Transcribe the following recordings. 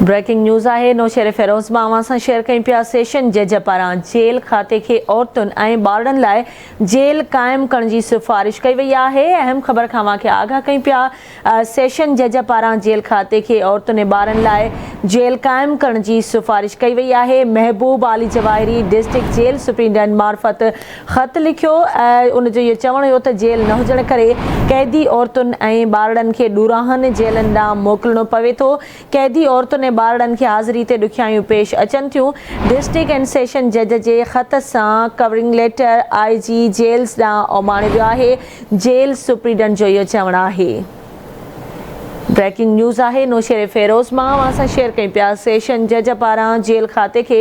Breaking news آهي نوشهري فيروز مان اوهان سان شيئر ڪيون پيا سيشن جج پاران جيل کاتي کي عورتن ۽ ٻارڙن لاء جيل قائم ڪرڻ جي سفارش ڪئي وئي آهي اهم خبر کان اوهان کي آگاهه ڪيون پيا سيشن جج پاران جيل کاتي کي عورتن ۽ ٻارن لاء جيل قائم ڪرڻ جي سفارش ڪئي وئي آهي Mehboob Ali Jawahri district jail superintendent معرفت خط لکيو ان جو اهو چوڻ هيو ته جيل نه هجڻ ڪري قيدي عورتن ۽ ٻارڙن کي ڏوراهن جيلن ڏانهن موڪلڻو پوي ٿو، قيدي عورتن ۽ ٻارڙن کي حاضري تي ڏکيائيون پيش اچن ٿيون، ڊسٽرڪٽ اينڊ سيشن جج جي خط سان ڪورنگ ليٽر I جي جيلز ڏانهن اماڻيو ويو آهي، جيل سپريڊنٽ جو اهو چوڻ آهي. بريڪنگ نيوز آهي نوشهري فيروز مان اوهان سان شيئر ڪيون پيا سيشن جج پاران جيل کاتي کي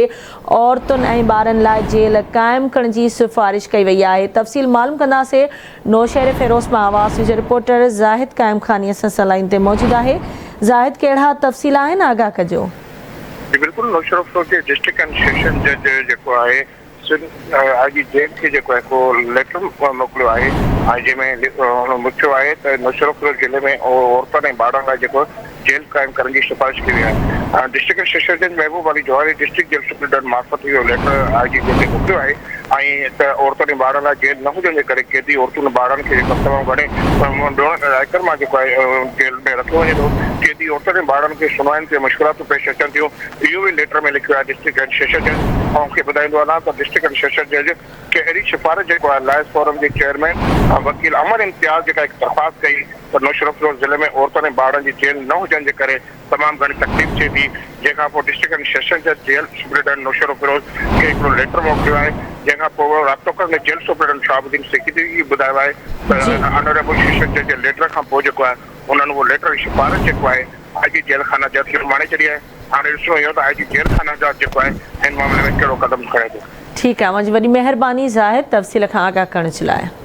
عورتن ۽ ٻارن لاء جيل قائم ڪرڻ جي سفارش ڪئي وئي آهي تفصيل معلوم ڪنداسين نوشهري فيروز مان آواز نيوز جو رپورٽر زاهد قائم خاني اسان سان لائين تي موجود آهي زاهد ڪهڙا تفصيل آهن آگاهه ڪجو. جي بلڪل نوشهروفيروز جي ڊسٽرڪٽ اينڊ سيشن جج جيڪو آهي سن آء جي جيل کي جيڪو آهي ڪو ليٽر موڪليو آهي ۽ جنهن ۾ هن لکيو آهي ته نوشهروفيروز ضلعي ۾ عورتن ۽ ٻارڙن لاء جيڪو جيل قائم ڪرڻ جي سفارش ڪئي وئي آهي. ڊسٽرڪٽ اينڊ سيشن جج محبوب علي جوهري ڊسٽرڪٽ جيل سپرنٽينڊنٽ معرفت اهو ليٽر I جي جيل کي موڪليو آهي ۽ ته عورتن ۽ ٻارڙن لاء جيل نه هجڻ جي ڪري قيدي عورتن ۽ ٻارڙن کي جيڪو تمام گهڻي ڏوهن مان جيڪو آهي جيل ۾ رکيو وڃي ٿو. قيدي عورتن ۽ ٻارڙن کي سنوائن تي مشڪلاتون پيش اچن ٿيون. اهو به ليٽر ۾ لکيو آهي ڊسٽرڪٽ اينڊ سيشن جج اوهان کي ٻڌائيندو هلان ته ڊسٽرڪٽ اينڊ سيشن جج کي اهڙي سفارش جيڪو آهي لائرز فورم جي چيئرمين وڪيل امر امتياز جيڪا هڪ درخواست ڪئي ته نوشهروفيروز ضلعي ۾ عورتن ۽ ٻارڙن جي جيل نه هجڻ جي ڪري تمام گهڻي تڪليف ٿئي ٿي جنهن کان پوء ڊسٽرڪٽ اينڊ سيشن جج جيل سپرنٽينڊنٽ نوشهروفيروز کي هڪڙو ليٽر موڪليو آهي جنهن کان پوء رابطو ڪندي جيل سپرنٽينڊنٽ شهاب الدين سيکيدي ٻڌايو آهي ته آنريبل سيشن جج جي ليٽر کان پوء جيڪو آهي انهن اهو ليٽر جي سفارش جيڪو آهي آء جي جيل خانه جات کي اماڻي ڇڏي آهي هاڻي ڏسڻو اهو ته آء جي جيل خانه جات جيڪو آهي هن معاملي ۾ ڪهڙو قدم کڻي ٿو. ٺيڪ آهي اوهان جي وڏي مهرباني زاهد تفصيل کان آگاهه ڪرڻ جي لاء.